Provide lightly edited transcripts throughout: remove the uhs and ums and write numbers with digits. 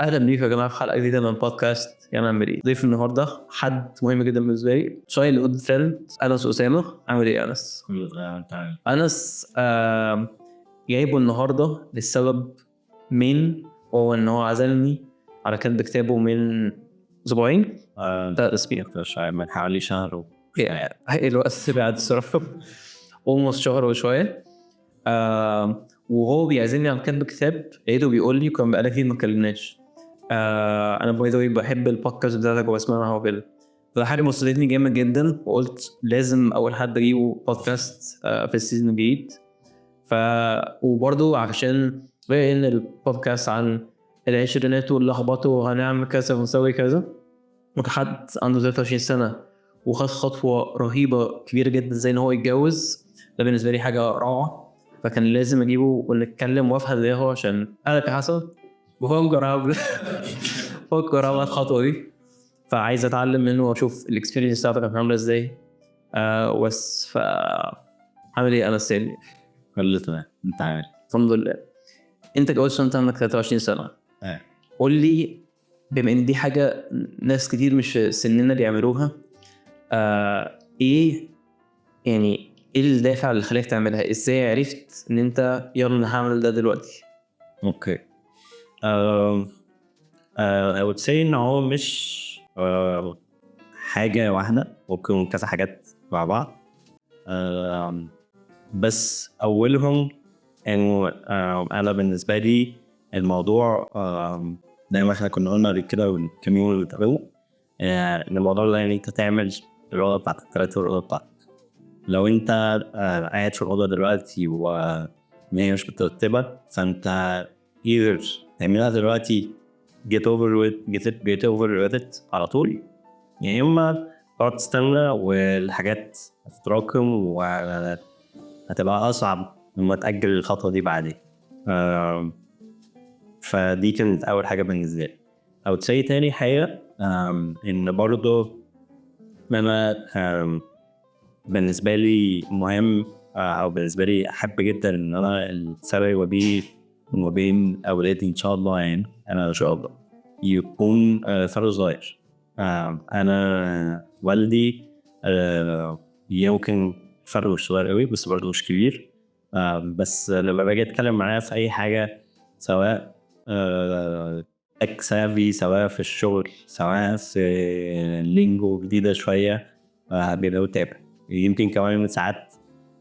اهلا بيكم يا جماعة في حلقة جديدة من بودكاست يا نعمل ايه. ضيف النهارده حد مهم جدا بالنسبة لي، childhood friend، انس اسامه. عامل ايه يا انس؟ كله تمام، تمام. انس جايبه النهارده للسبب مين هو ان هو عزمني على كتب كتابه من اسبوعين، 3 اسابيع. أكتر، من حوالي شهر يعني الوقت بعد الصرف almost شهر وشويه. وهو بيعزمني على كتب كتاب لقيته بيقول لي، كان بقالنا كتير ما اتكلمناش، انا by the way بحب البودكاست بتاعتك وبسمعها وكده. فده حاجة بسطتني جامد جدا، وقلت لازم اول حد اجيبه بودكاست في ال season الجديد. وبرضه عشان بما ان البودكاست عن العشرينات واللخبطه وهنعمل كذا ونسوي كذا، ممكن حد عنده 23 سنة وخد خطوة رهيبة كبيرة جدا زي ان هو يتجوز، ده بالنسبة لي حاجة روعه، فكان لازم اجيبه ونتكلم وافهم ليه هو، عشان انا كحسن بفكر اعمل الخطوة دي، فعايز اتعلم منه واشوف ال experience بتاعته كانت عامله ازاي. بس عامل ايه انس تاني؟ كله تمام، انت عامل؟ الحمد لله. انت اتجوزت وانت عندك 23 سنه. اه. قول لي، بما ان دي حاجة ناس كتير مش في سننا بيعملوها، ايه يعني ايه الدافع اللي خلاك تعملها؟ ازاي عرفت ان انت يلا انا هعمل ده دلوقتي؟ okay، I would say ان هو مش حاجة واحدة، ممكن كذا حاجات مع بعض، بس أولهم إنه أنا بالنسبة لي الموضوع زي ما احنا كنا قلنا قبل كده والكام يوم اللي اتقابلنا، إن الموضوع ده يعني أنت تعمل الأوضة بتاعتك، ترتب الأوضة بتاعتك. لو أنت قاعد في الأوضة دلوقتي وهي مش مترتبة، فأنت either تعملها دلوقتي، get over with get it get over with it على طول، يا اما تقعد تستنى والحاجات هتتراكم وهتبقى اصعب لما تأجل الخطوة دي بعدين. فدي كانت أول حاجة بالنسبة لي. I would say تاني حاجة إن برضه أنا بالنسبة لي مهم أو بالنسبة لي أحب جدا إن أنا الفرق ما بيني وما بين أولادي إن شاء الله، يعني أنا إن شاء الله يكون فرق صغير. أنا والدي يمكن فرق مش صغير قوي بس برضه مش كبير، بس لما باجي أتكلم معاه في أي حاجة، سواء tech savvy، سواء في الشغل، سواء في lingo جديدة شوية، بيبقى متابع، يمكن كمان ساعات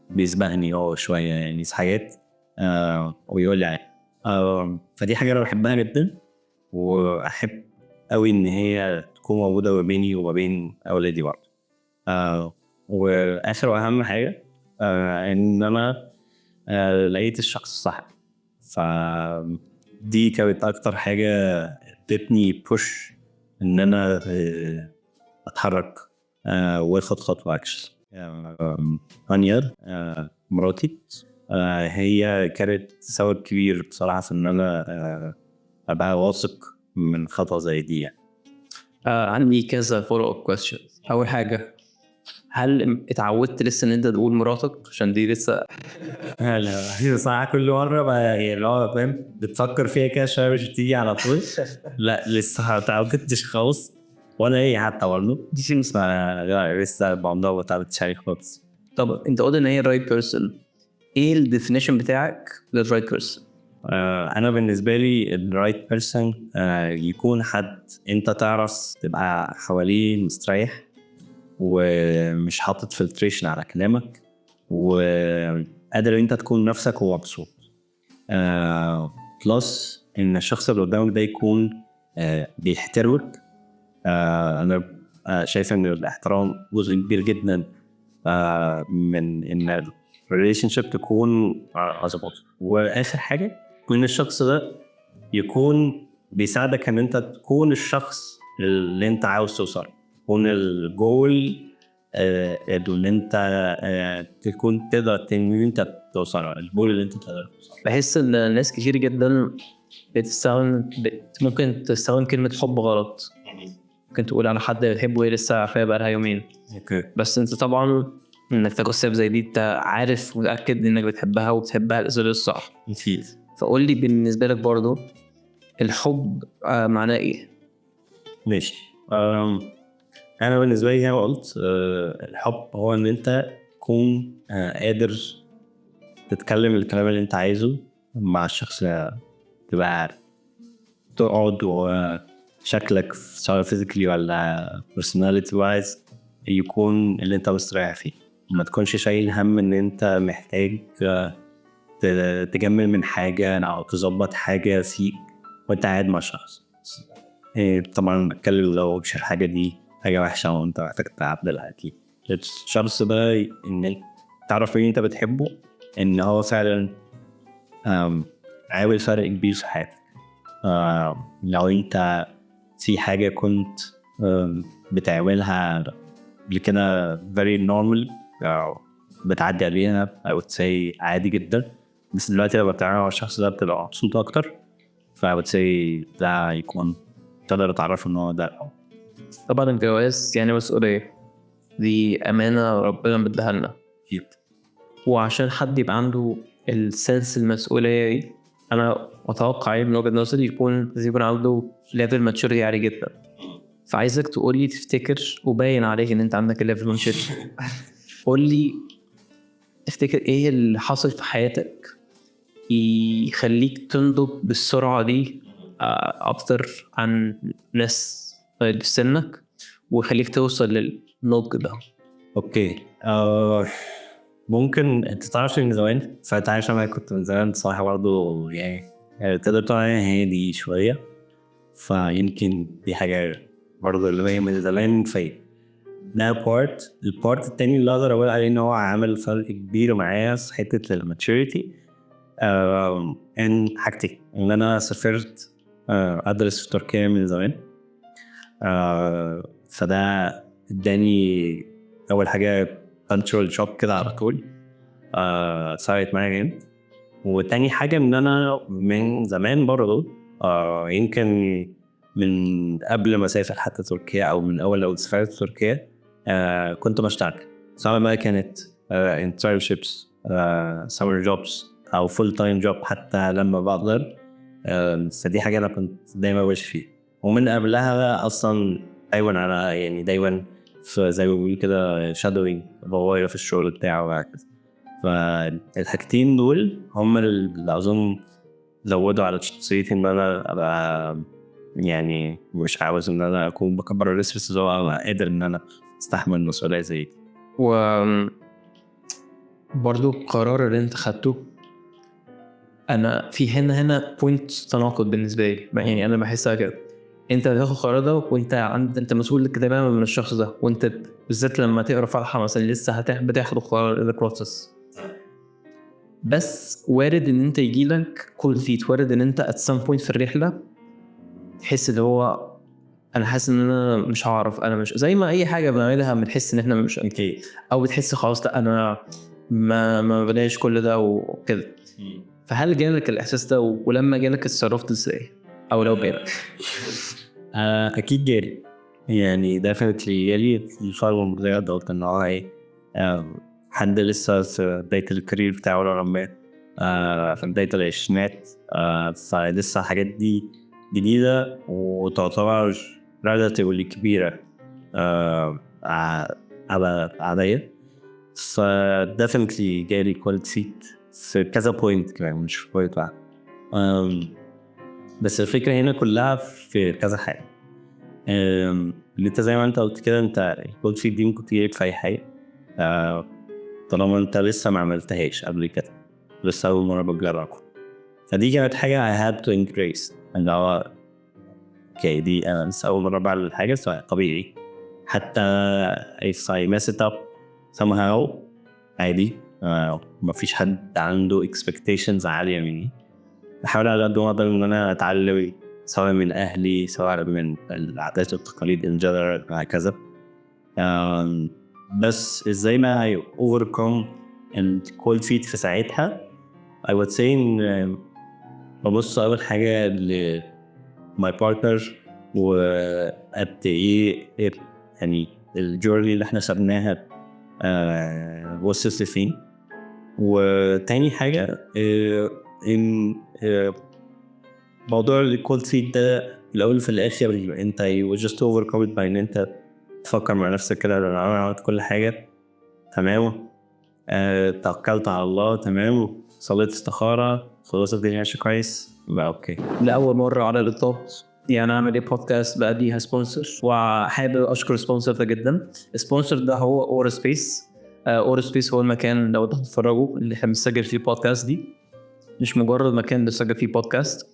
بيسبقني هو شوية يعني في حاجات ويقول لي عليها. فدي حاجة أنا بحبها جدا وأحب أوي إن هي تكون موجودة ما بيني وما بين أولادي برضه. وآخر وأهم حاجة إن أنا لقيت الشخص الصح، فدي كانت أكتر حاجة ادتني push إن أنا أتحرك وآخد خطوة أكشن. هانيا مراتي هي كانت سبب كبير بصراحة في إن أنا أبقى واثق من خطوة زي دي يعني. عندي كذا follow up question. اول حاجه، هل اتعودت لسه ان انت تقول مراتك؟ عشان دي لسه لا صراحة كل مرة بقى يعني اللي هو فاهم، بتفكر فيها كده شوية، مش بتيجي على طول. لا لسه ما اتعودتش خالص ولا هي حتى برضه دي، لا لسه الموضوع ما اتعودتش عليه خالص. طب انت قلت ان هي right person، ايه ال definition بتاعك لل right person؟ انا بالنسبة لي ال right person يكون حد انت تعرف تبقى حواليه مستريح ومش حاطط filtration على كلامك وقادر انت تكون نفسك ومبسوط، plus ان الشخص اللي قدامك ده يكون بيحترمك. انا شايف ان الاحترام جزء كبير جدا من ان ال relationship تكون مظبوطه. واخر حاجه، ان الشخص ده يكون بيساعدك ان انت تكون الشخص اللي انت عاوز توصل، تكون الجول اللي انت تكون تقدر ان انت توصل، الجول اللي انت تقدر توصل. بحس ان ناس كتير جدا بتستخدم ممكن تستخدم كلمة حب غلط، ممكن تقول على حد بتحبه وهي لسه عارفاه بقالها يومين. بس انت طبعا انك تاخد step زي دي، انت عارف ومتاكد انك بتحبها وبتحبها الاسلوب الصح. اكيد. فقول لي بالنسبة لك برضو الحب معناه ايه؟ ماشي. انا بالنسبة لي زي ما قلت، الحب هو ان انت تكون قادر تتكلم الكلام اللي انت عايزه مع الشخص اللي تبقى عارف تقعد، وشكلك سواء physically ولا personality wise يكون اللي انت مستريح فيه، ما تكونش شايل هم ان انت محتاج تجمل من حاجة او تظبط حاجة فيك وانت قاعد مع شخص. إيه، طبعا بتكلم لو مش الحاجة دي حاجة وحشة وانت محتاج تعدلها، اكيد الشخص ده ان انت تعرف ان انت بتحبه، ان هو فعلا عامل فرق كبير في حياتك. لو انت في حاجة كنت بتعملها قبل كده very normal أو بتعدي عليها I would say عادي جدا، بس دلوقتي لما بتعملها مع الشخص ده بتبقى مبسوط أكتر، ف I would say ده يكون تقدر تعرفه إن هو ده الحب. طبعا الجواز يعني مسؤولية، دي أمانة ربنا مديها لنا. أكيد. وعشان حد يبقى عنده ال sense المسؤولية دي، أنا أتوقع يعني من وجهة نظري يكون عنده level maturity عالي جدا. فعايزك تقول لي تفتكر، وباين عليك إن أنت عندك ال level maturity، قول لي تفتكر إيه اللي حصل في حياتك يخليك تنضج بالسرعة دي أكتر عن ناس في سنك، ويخليك توصل للنضج ده؟ okay، ممكن انت تعرفش من زمان، فانت عارف انا كنت من زمان صراحة برضه يعني تقدر تقول عليها هادي شويه، فيمكن دي حاجة برضه اللي هي من زمان فيا. ده part. ال part التاني اللي اقدر اقول عليه ان هو عامل فرق كبير معايا في حتة ال maturity ان حاجتين، ان انا سافرت ادرس في تركيا من زمان، فده اداني اول حاجة cultural shock كده على طول، ساعدت معايا جامد. وتاني حاجة ان انا من زمان برضه، يمكن من قبل ما اسافر حتى تركيا او من اول لو سافرت تركيا، كنت بشتغل، سواء بقى كانت internships، summer jobs او full time job حتى لما بقدر. فدي حاجة انا كنت دايما ماشي فيها، ومن قبلها بقى اصلا دايما انا يعني دايما في زي ما بيقولوا كده shadowing بابايا في الشغل بتاعه وهكذا. فالحاجتين دول هم اللي اظن زودوا على شخصيتي ان انا ابقى يعني مش عاوز ان انا اكون بكبر ال risk، بس هو ابقى قادر ان انا استحمل مسؤولية زي دي. و برضو القرار اللي انت خدته، انا في هنا point تناقض بالنسبة لي، يعني انا بحسها كده، انت بتاخد القرار ده وانت عند انت مسؤول تماما من الشخص ده، وانت بالذات لما تقرا فاتحة مثلا لسه بتاخد القرار in process، بس وارد ان انت يجيلك cold feet، وارد ان انت at some point في الرحلة تحس اللي هو انا حاسس ان انا مش هعرف، انا مش زي ما اي حاجة بنعملها بنحس ان احنا مش okay او بتحس خلاص لا انا ما بلاش كل ده وكده. فهل جالك الاحساس ده؟ ولما جالك اتصرفت ازاي؟ او لو جالك؟ اكيد جالي، يعني definitely جالي. الفرق الموضوع ده قلت ان هو ايه، حد لسه في بداية ال career بتاعه لما في بداية العشرينات، فلسه الحاجات دي جديدة وتعتبر relatively كبيرة على عليا. ف definitely جالي cold feet في كذا point كمان، مش في point واحد. بس الفكرة هنا كلها في كذا حاجة، اللي انت زي ما انت قلت كده، انت ال cold feet دي ممكن تجيلك في اي حاجة، طالما انت لسه ما عملتهاش قبل كده، لسه أول مرة بتجربها. فدي كانت حاجة I had to embrace، اللي هو okay دي أنا لسه أول مرة بعمل الحاجة، طبيعي حتى if I mess it up somehow عادي، مفيش حد عنده expectations عالية مني. بحاول على قد ما أقدر إن أنا أتعلم، سواء من أهلي سواء من العادات والتقاليد in general وهكذا. بس إزاي ما I overcome ال cold feet في ساعتها، I would say إن ببص أول حاجة ل my partner وقد إيه يعني ال journey اللي إحنا خدناها وصلت لفين. وتاني حاجة إن موضوع ال cold feet ده في الاول وفي الاخر انت you just overcome it by ان انت تفكر مع نفسك كده، انا عملت كل حاجة تمام، توكلت على الله، تمام، صليت استخاره، خلاص الدنيا ماشية كويس بقى، okay. لاول مرة على الاطلاق يعني اعمل ايه بودكاست بقى ليها sponsor، وحابب اشكر ال sponsor ده جدا. ال sponsor ده هو Aura Space. Aura Space هو المكان لو انتوا هتتفرجوا اللي احنا بنسجل فيه البودكاست دي. مش مجرد مكان بنسجل فيه بودكاست،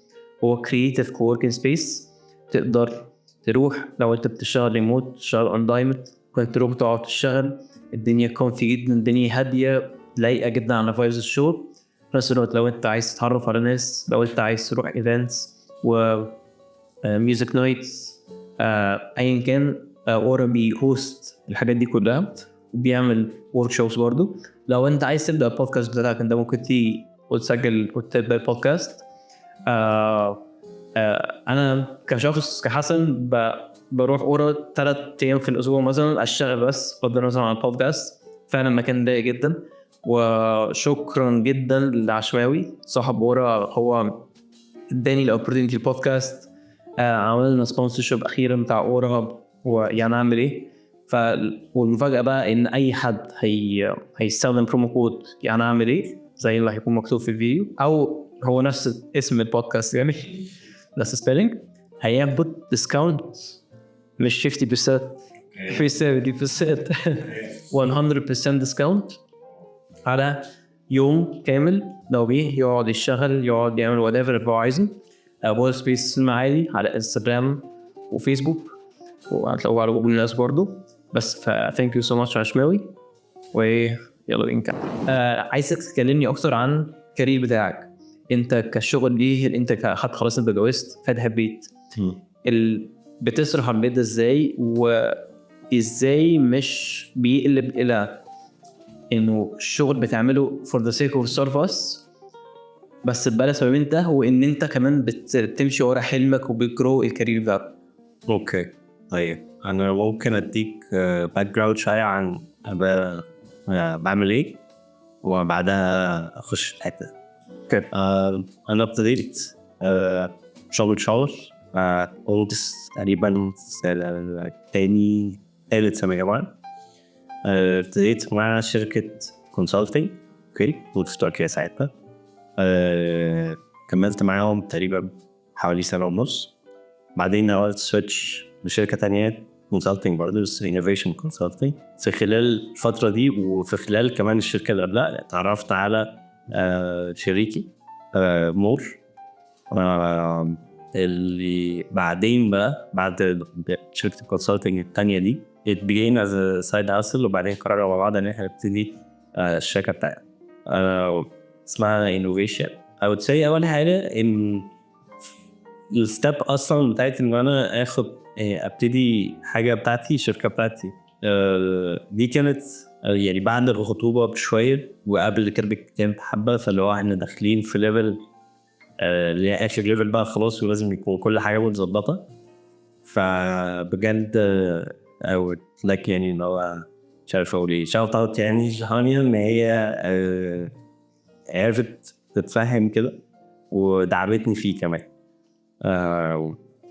هو creative co-working space. تقدر تروح لو انت بتشتغل ريموت، تشتغل اونلاين، ممكن تروح تقعد تشتغل. الدنيا comfy جدا، الدنيا هاديه، لايقة جدا على vibes الشغل. في نفس الوقت لو انت عايز تتعرف على ناس، لو انت عايز تروح events و music nights، ايا كان، Aura بي host الحاجات دي كلها وبيعمل workshops برضو. لو انت عايز تبدا البودكاست بتاعك، انت ممكن تيجي وتسجل وتبدا البودكاست. انا كشخص كحسن بروح Aura 3 ايام في الاسبوع مثلا اشتغل، بس بفضل مثلا على البودكاست. فعلا مكان رايق جدا، وشكرا جدا لعشماوي صاحب Aura، هو اداني ال opportunity البودكاست. عملنا sponsorship اخيرا بتاع Aura ويعني اعمل ايه. والمفاجاه بقى ان اي حد هيستخدم promo code يعني اعمل ايه، زي اللي هيكون مكتوب في الفيديو، او هو نفس اسم البودكاست يعني نفس spelling، هياخد discount مش 50%، في 70%، 100% discount على يوم كامل لو بيه يقعد يشتغل، يقعد يعمل whatever اللي هو عايزه. Aura Space المعادي على انستجرام وفيسبوك، وهتلاقوه على جوجل الناس برضو. بس ف thank you so much عشماوي، ويلا بينا نكمل. عايزك تكلمني اكتر عن ال career بتاعك انت كشغل ليه، انت كحد خلاص انت اتجوزت، فاتح بيت، بتصرف على البيت ده ازاي، وازاي مش بيقلب الى انه الشغل بتعمله for the sake of service، بس ال balance ما بين ده وان انت كمان بتمشي ورا حلمك وبت grow ال career بتاعك؟ okay، طيب، انا ممكن اديك background شوية عن أنا بعمل ايه وبعدها اخش في الحتة دي. okay. انا ابتديت شغل قلت تقريبا في تاني تالت سنة جامعه، ابتديت مع شركة consulting، okay، كنت في تركيا ساعتها. كملت معاهم تقريبا حوالي سنة ونص، بعدين عملت switch لشركة تانية consulting برضه، بس innovation consulting. في خلال الفترة دي وفي خلال كمان الشركة اللي قبلها اتعرفت على شريكي مور، اللي بعدين بقى بعد شركة ال consulting التانية دي it began as a side hustle، وبعدين قررنا مع بعض ان احنا نبتدي الشركة بتاعتنا اسمها innovation. I would say اول حاجة ان ال step اصلا بتاعت ان انا اخد ابتدي حاجة بتاعتي، شركة بتاعتي، دي كانت يعني بعد الخطوبة بشوية وقبل كده بكام حبه، فاللي هو احنا داخلين في level اللي هي اخر level بقى خلاص، ولازم يكون كل حاجة متظبطه. فبجد I would like يعني ان هو مش عارف اقول ايه، shout out يعني لهانيا ان هي عرفت تتفهم كده ودعمتني فيه كمان.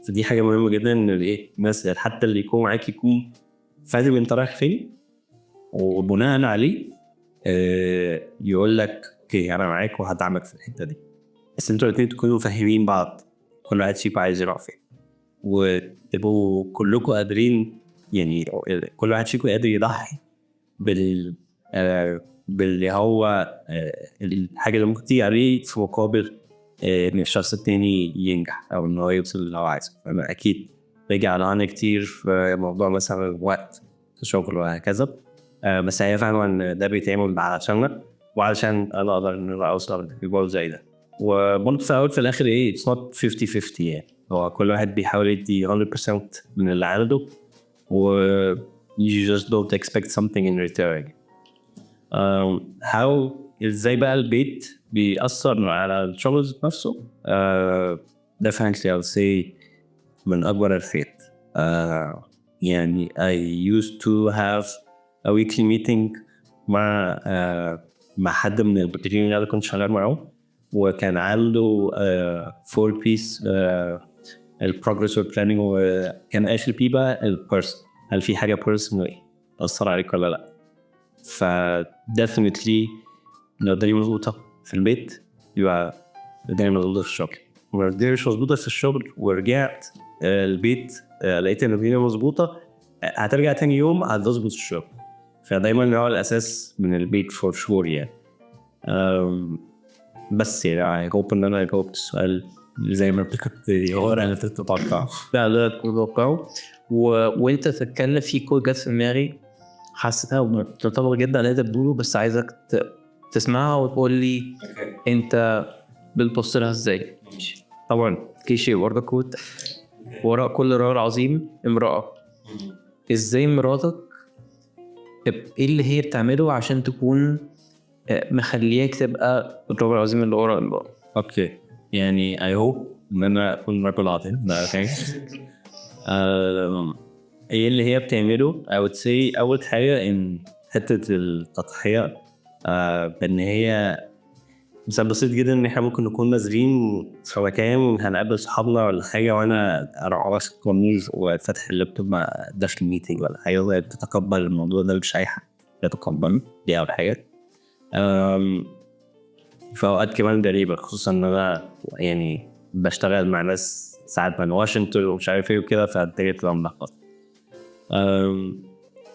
فدي حاجة مهمة جدا ان الايه الناس حتى اللي يكون معاك يكون فاهم انت رايح فين، وبناء عليه يقول لك okay انا معاك وهدعمك في الحتة دي، بس انتوا الاثنين تكونوا فاهمين بعض، كل واحد فيكم عايز يروح فين، وتبقوا كلكم قادرين، يعني كل واحد فيكم قادر يضحي باللي هو الحاجة اللي ممكن تيجي عليه في مقابل ان الشخص التاني ينجح او ان هو يوصل اللي هو عايزه. فانا اكيد باجي على هاني كتير في موضوع مثلا الوقت في شغل وهكذا، بس هي فاهمه ان ده بيتعمل علشاننا وعلشان انا اقدر ان انا اوصل لجول زي ده. وبرضه في الاول في الاخر ايه it's not 50 50، يعني هو كل واحد بيحاول يدي 100% من اللي عنده و you just don't expect something in return. How ازاي بقى البيت بيأثر على الشغل ذات نفسه؟ Definitely I'll say من أكبر الحاجات. يعني I used to have a weekly meeting مع حد من المديرين اللي أنا كنت شغال معاهم. وكان عنده four Ps، ال progress وال planning، وكان اخر P بقى ال person، هل في حاجة personally اثر عليك ولا لا؟ ف definitely لو الدنيا مظبوطة في البيت يبقى الدنيا مظبوطة في الشغل، ولو الدنيا مش مظبوطة في الشغل ورجعت البيت لقيت ان الدنيا مظبوطه، هترجع تاني يوم هتظبط الشغل. فدايما هو الاساس من البيت for sure يعني. بس يعني I hope ان انا جاوبت السؤال زي ما كنت هو انا تتوقع. لا لا، تتوقعه. وانت تتكلم في quote جت في دماغي، حسيتها تنطبق جدا على اللي انت بتقوله، بس عايزك تسمعها وتقول لي انت بتبص لها ازاي. طبعا كليشيه برضه quote: وراء كل رجل عظيم امرأة. ازاي مراتك، ايه اللي هي بتعمله عشان تكون مخلياك تبقى الرجل العظيم اللي ورا المرأة؟ okay، يعني I hope ان انا اكون رجل عظيم ده. okay، ايه اللي هي بتعمله؟ I would say اول حاجة ان حتة التضحيه، بان هي مثال بسيط جدا ان احنا ممكن نكون نازلين في مكان هنقابل صحابنا ولا حاجه، وانا اروح ماسك قميص وفاتح اللابتوب مع داخل meeting ولا حاجه، وهي بتتقبل الموضوع ده، مش اي حد يتقبل. دي اول حاجه. في اوقات كمان غريبه، خصوصا ان انا يعني بشتغل مع ناس ساعات من واشنطن ومش عارف ايه وكده، فالدنيا بتبقى ملخبطه.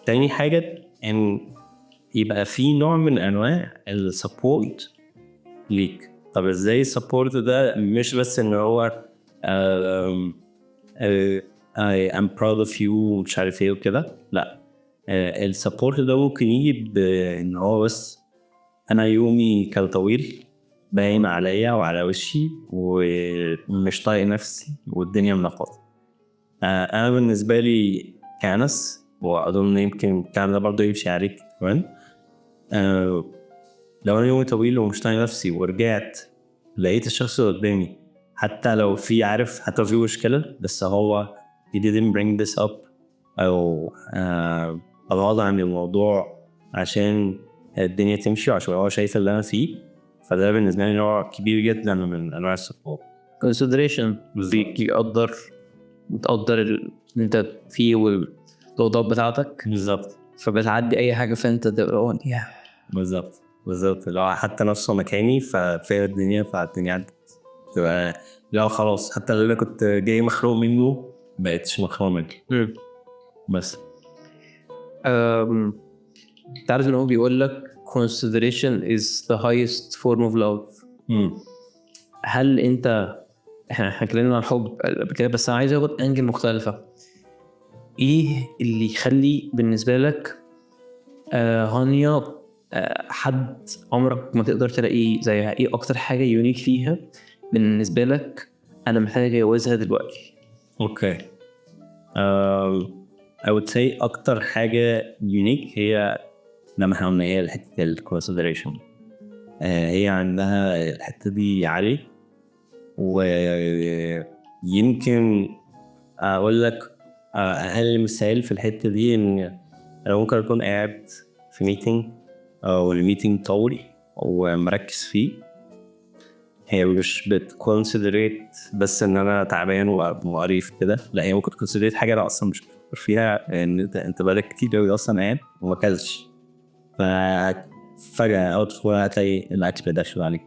تاني حاجة ان يبقى في نوع من انواع ال support ليك. طب ازاي ال support ده؟ مش بس ان هو I am proud of you ومش عارف ايه وكده، لا، ال support ده ممكن يجي بان هو بس انا يومي كان طويل، باين عليا وعلى وشي ومش طايق نفسي والدنيا ملخبطه. انا بالنسبة لي كأنس، واظن يمكن الكلام ده برضه يمشي عليك كمان، لو انا يومي طويل ومش طايق نفسي ورجعت لقيت الشخص اللي قدامي، حتى لو في، عارف، حتى لو في مشكله، بس هو he didn't bring this up او اتغاضى عن الموضوع عشان الدنيا تمشي وعشان هو شايف اللي انا فيه، فده بالنسبة لي نوع كبير جدا من انواع ال support. consideration، بيقدر، بتقدر اللي انت فيه والضغوطات بتاعتك. بالظبط. فبتعدي اي حاجه، فانت تبقى يا بالظبط، لو حتى نفسه مكاني ففي الدنيا، فالدنيا عدت، تبقى لا خلاص، حتى اللي انا كنت جاي مخنوق منه بقيتش مخنوق منه بس. تعرف ان هو بيقول لك consideration is the highest form of love؟ هل انت، احنا اتكلمنا عن الحب قبل كده، بس انا عايز اخد angle مختلفه. ايه اللي يخلي بالنسبة لك هانيا حد عمرك ما تقدر تلاقيه زيها؟ ايه اكتر حاجة unique فيها بالنسبة لك انا محتاج اتجوزها دلوقتي؟ okay، I would say اكتر حاجة unique هي لما احنا قلنا هي حتة ال consideration، هي عندها الحتة دي عالية. ويمكن اقول لك اقل مثال في الحتة دي ان انا ممكن اكون قاعد في meeting او ال meeting طول ومركز فيه، هي مش بت considerate بس ان انا تعبان وقريف كده، لا، هي ممكن ت considerate حاجة انا اصلا مش بفكر فيها، ان انت بقالك كتير قوي اصلا قاعد وما اكلتش، ففجاه out of هتلاقي الاكل داخل عليك،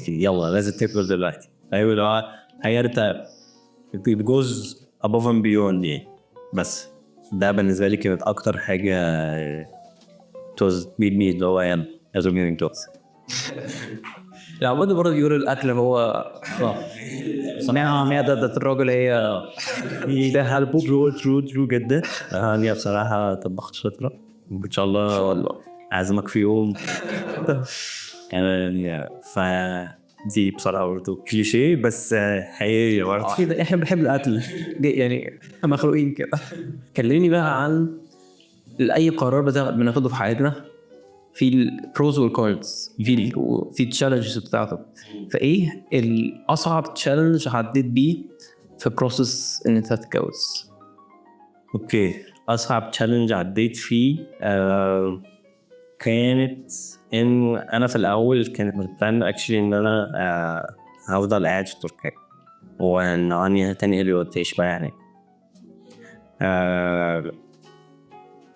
يلا لازم تاكل دلوقتي. ايوه، اللي هو هي انت it goes above and beyond يعني. بس ده بالنسبة لي كانت اكتر حاجة it was made me اللي هو يلا لازم نتجوز. لا، برضه بيقولوا الاكل هو صناعة معدة الراجل هي. ده هل true true true جدا. هانيا بصراحة طباخة شاطرة، ان شاء الله والله. اعزمك في يوم يعني. ف دي بصراحة برضه كليشيه بس حقيقية برضه. كده احنا بنحب الاكل يعني، احنا مخلوقين كده. كلمني بقى عن اي قرار بناخده في حياتنا في ال pros وال cons، في ال challenges بتاعته، فايه الاصعب challenge عديت بيه في process ان انت تتجوز؟ okay، اصعب challenge عديت فيه كانت ان انا في الاول كانت ال plan actually ان انا هفضل قاعد في تركيا، وان هانيا هتنقل وتعيش معايا هناك.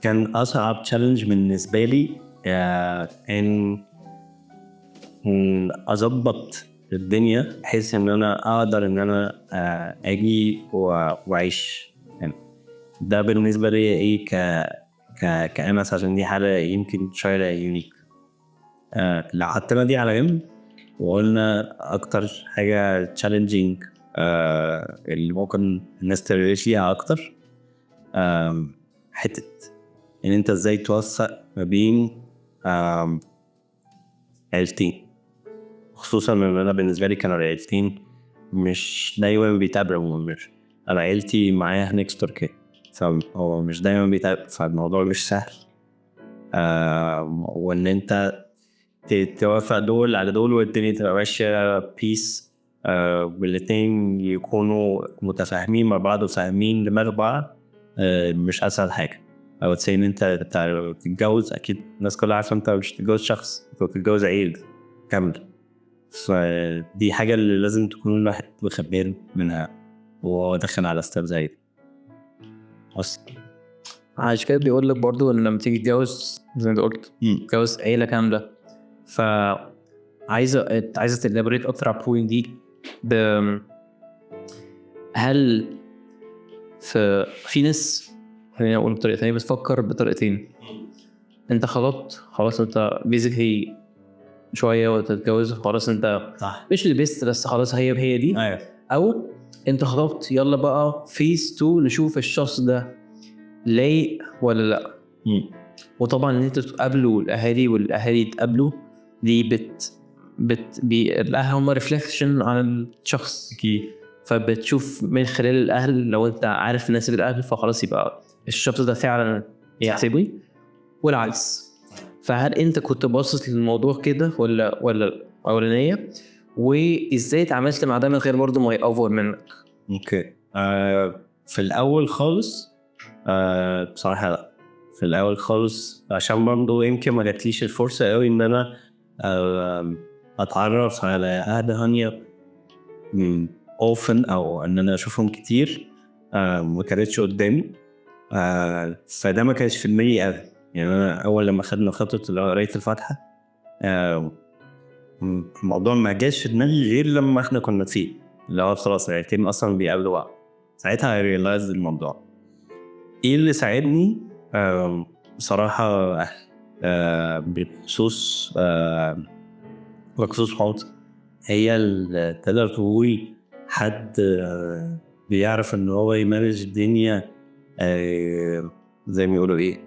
كان اصعب challenge بالنسبة لي ان اظبط الدنيا بحيث ان انا اقدر ان انا اجي واعيش هنا. ده بالنسبة لي ايه ك كأنس، عشان دي حاله يمكن شوية unique. لو حطينا دي على جنب وقلنا اكتر حاجة challenging اللي ممكن الناس ت relate ليها اكتر، حتة ان انت ازاي توفق ما بين عيلتين، خصوصا ان انا بالنسبة لي كانوا العيلتين مش دايما بيتقابلوا. مش انا عيلتي معايا هناك في تركيا، فهو مش دايما بيتقابل، فالموضوع مش سهل. وان انت توافق دول على دول والدنيا تبقى ماشية peace، والاتنين يكونوا متفاهمين مع بعض وفاهمين دماغ بعض، مش اسهل حاجه. I would say ان انت تتجوز، اكيد الناس كلها عارفه انت مش تتجوز شخص، انت بتتجوز عيله كامله. فدي حاجة اللي لازم تكون الواحد واخد باله منها وهو داخل على step زي دي بس. عشان كده بيقول لك برضو ان لما تيجي تتجوز، زي ما انت قلت، تتجوز عيله كامله. ف عايزه ت elaborate اكتر على ال point دي هل في ناس، خلينا نقول بطريقة ثانيه، بتفكر بطريقتين. انت خطبت خلاص، انت basically شوية وتتجوز، خلاص انت مش لبست، بس خلاص هي دي. او انت خطبت، يلا بقى phase 2 نشوف الشخص ده لايق ولا لا. وطبعا ان انت تقابلوا الاهالي والاهالي يتقابلوا، دي بت بت بي الاهل هم reflection عن الشخص. فبتشوف من خلال الاهل، لو انت عارف الناس الاهل فخلاص يبقى الشخص ده فعلا يعتبري، والعكس. فهل انت كنت باصص للموضوع كده ولا اولانيه؟ وازاي اتعاملت مع ده من غير برضه ما يأفور منك؟ okay، في الاول خالص بصراحة لا، في الاول خالص عشان برضه يمكن ما جاتليش الفرصة قوي ان انا اتعرف على اهل هانيا often او ان انا اشوفهم كتير، ما كانتش قدامي، فده ما كانش في دماغي قوي. يعني انا اول لما خدنا خطوة اللي هو قرايه الفاتحه، الموضوع ما جاش في دماغي غير لما احنا كنا فيه، اللي هو خلاص العيلتين اصلا بيقابلوا بعض. ساعتها I realized الموضوع. ايه اللي ساعدني؟ بصراحة بخصوص حوض هي اللي تقدر تقول حد بيعرف ان هو ي manage الدنيا، زي ما بيقولوا ايه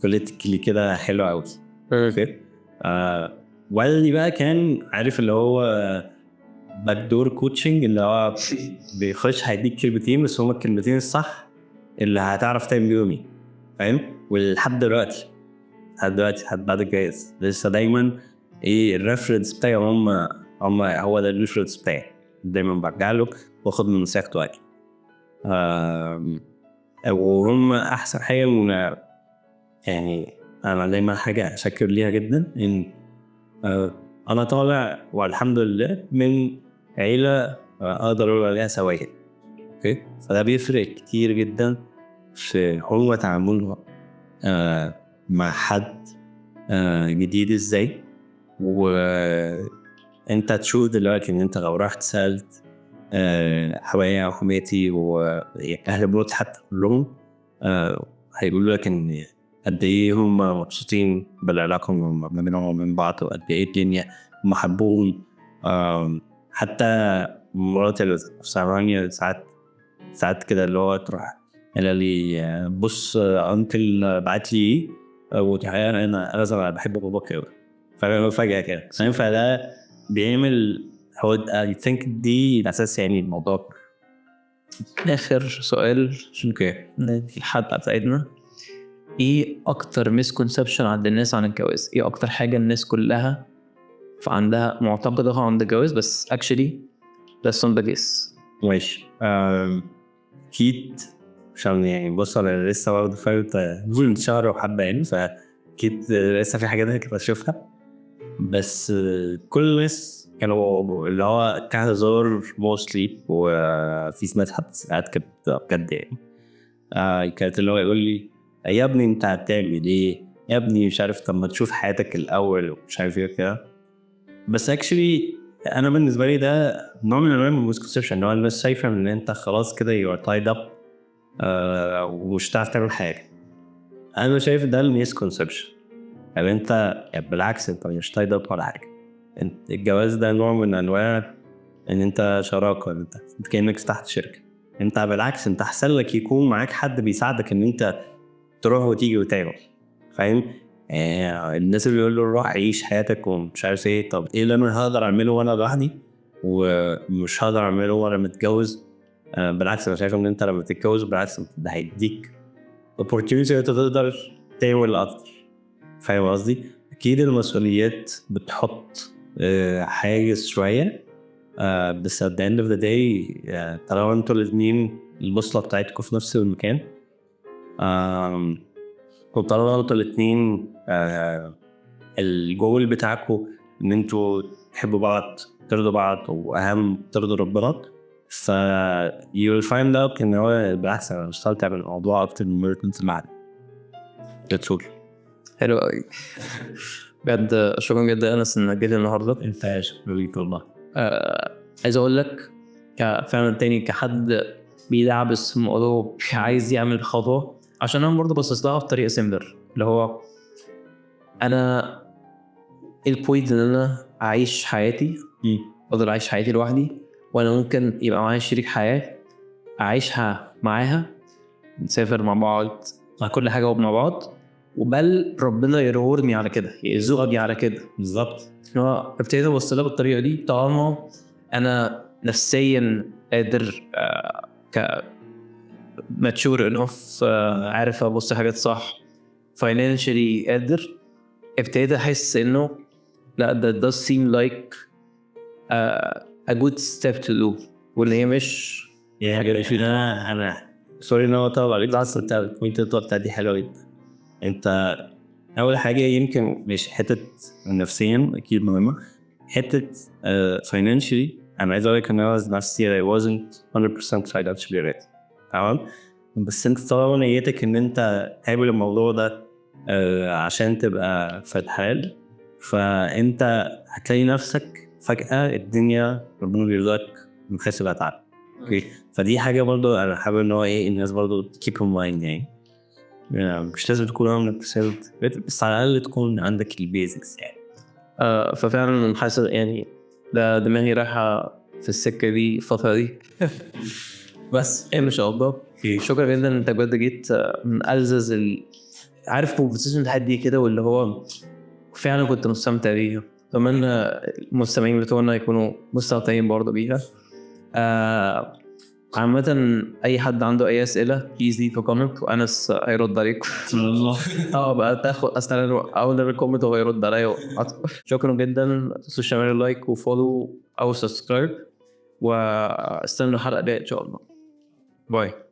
politically كده حلو قوي. okay، والدي بقى كان عارف اللي هو backdoor coaching، اللي هو بيخش هيديك كلمتين بس هما الكلمتين الصح اللي هتعرف تعمل بيهم ايه، فاهم؟ ولحد دلوقتي، لحد دلوقتي، لحد بعد الجواز لسه دايما ايه ال reference بتاعي، هم هو ده ال reference بتاعي، دايما برجع له واخد من نصيحته اكيد. وهم احسن حاجة إن يعني انا دايما حاجة اشكر ليها جدا ان انا طالع والحمد لله من عيله اقدر اقول عليها سويه. okay، فده بيفرق كتير جدا في هو تعاملها مع حد جديد ازاي. وانت تشوف دلوقتي ان انت لو رحت سالت حمايا وحماتي واهل مراتي حتى كلهم، هيقولوا لك ان قد ايه هم مبسوطين بالعلاقة ما بينهم وبين بعض، وقد ايه الدنيا هم حبوهم. حتى مراتي اللي في ساعات ساعات كده اللي هو تروح قال لي بص uncle بعت لي ايه، وتحقيقة انا بحب باباك قوي، فجاة كده، فاهم؟ فده بيعمل هو I think دي الاساس يعني الموضوع. اخر سؤال الحلقة بتاعتنا، ايه اكتر misconception عند الناس عن الجواز؟ ايه اكتر حاجة الناس كلها عندها معتقدها عند الجواز بس actually that's not the case؟ ماشي، اكيد عشان يعني بص انا لسه برضه فاهم من شهر وحبه يعني، ف اكيد لسه في حاجات كنت اشوفها، بس كل الناس كانوا اللي هو كهزار mostly، وفي سمعت حد ساعات كانت بجد يعني، كانت اللي هو يقول لي يا ابني انت هتعمل ايه؟ يا ابني مش عارف، طب ما تشوف حياتك الاول ومش عارف ايه كده. بس actually انا بالنسبة لي ده نوع من انواع ال misconception، ان هو الناس شايفه ان انت خلاص كده you are tied up ومش هتعرف تعمل حاجة. انا شايف ده ال misconception، يعني انت يعني بالعكس انت مش tied up ولا حاجة. انت الجواز ده نوع من انواع ان انت شراكه، انت كانك فتحت شركة. انت بالعكس انت احسن لك يكون معاك حد بيساعدك ان انت تروح وتيجي وتعمل، فاهم؟ الناس اللي بيقول له روح عيش حياتك ومش عارف ايه، طب ايه اللي انا هقدر اعمله وانا لوحدي ومش هقدر اعمله وانا متجوز؟ بالعكس انا شايف ان انت لما تتجوز بالعكس ده هيديك opportunity انت تقدر تعمل اكتر، فاهم قصدي؟ اكيد المسؤوليات بتحط حاجز شويه، بس at the end of the day طالما انتوا الاثنين البوصلة بتاعتكم في نفس المكان، وطالما انتوا الاثنين الجول بتاعكم ان انتوا تحبوا بعض، ترضوا بعض، واهم ترضوا ربنا، ف you will find out ان هو بالعكس انا مستمتع بالموضوع اكتر من ما كنت معاك. That's all. حلو قوي بجد، شكرا جدا يا انس انك جيت النهارده. انت شكرا ليك والله. عايز اقول لك فعلا تاني كحد بيدعبس في الموضوع عايز يعمل خطوه، عشان انا برضه باصص لها بطريقة similar، اللي هو انا ايه ال point ان انا اعيش حياتي، افضل اعيش حياتي لوحدي، وانا ممكن يبقى معايا شريك حياة اعيشها معاها، نسافر مع بعض، مع كل حاجة مع بعض، وبل ربنا ي reward ني على كده، يرزقني على كده. إن هو ابتديت ابص لها بالطريقة دي، طالما انا نفسيا قادر ك mature enough، عارف ابص حاجات صح، financially قادر، ابتديت احس انه لا، that does seem like a good step to do، واللي هي مش يعني انا sorry ان هو طبعا عليك، بس انت ال point بتاعت دي حلوة جدا. انت اول حاجة يمكن مش حتة نفسيا اكيد مهمه، حتة financially. انا عايز اقول لك ان انا نفسي I wasn't 100% financially ready، تمام؟ بس انت طالما نيتك ان انت تعمل الموضوع ده عشان تبقى في الحلال، فانت هتلاقي نفسك فجأة الدنيا ربنا بيرزقك من حيث لا تعلم، okay؟ فدي حاجة برضو انا حابب ان هو ايه الناس برضو keep in mind، يعني مش لازم تكون 100%، بس على الاقل تكون عندك ال basics يعني. ففعلا حاسس يعني ده دماغي رايحة في السكة دي الفترة دي، بس ايه ما شاء الله. شكرا جدا انت بجد جيت، من ألذذ عارف conversation الحد دي كده، واللي هو فعلا كنت مستمتع بيها. اتمنى المستمعين بتوعنا يكونوا مستمتعين برضه بيها. عامة أي حد عنده أي أسئلة please leave a comment، وأنس هيرد عليكم. الله. بقى تاخد أسأل أول ال comment وهو يرد عليا. شكرا جدا، ما تنسوش تعملوا like و follow أو subscribe، واستنوا الحلقة الجاية إن شاء الله. bye.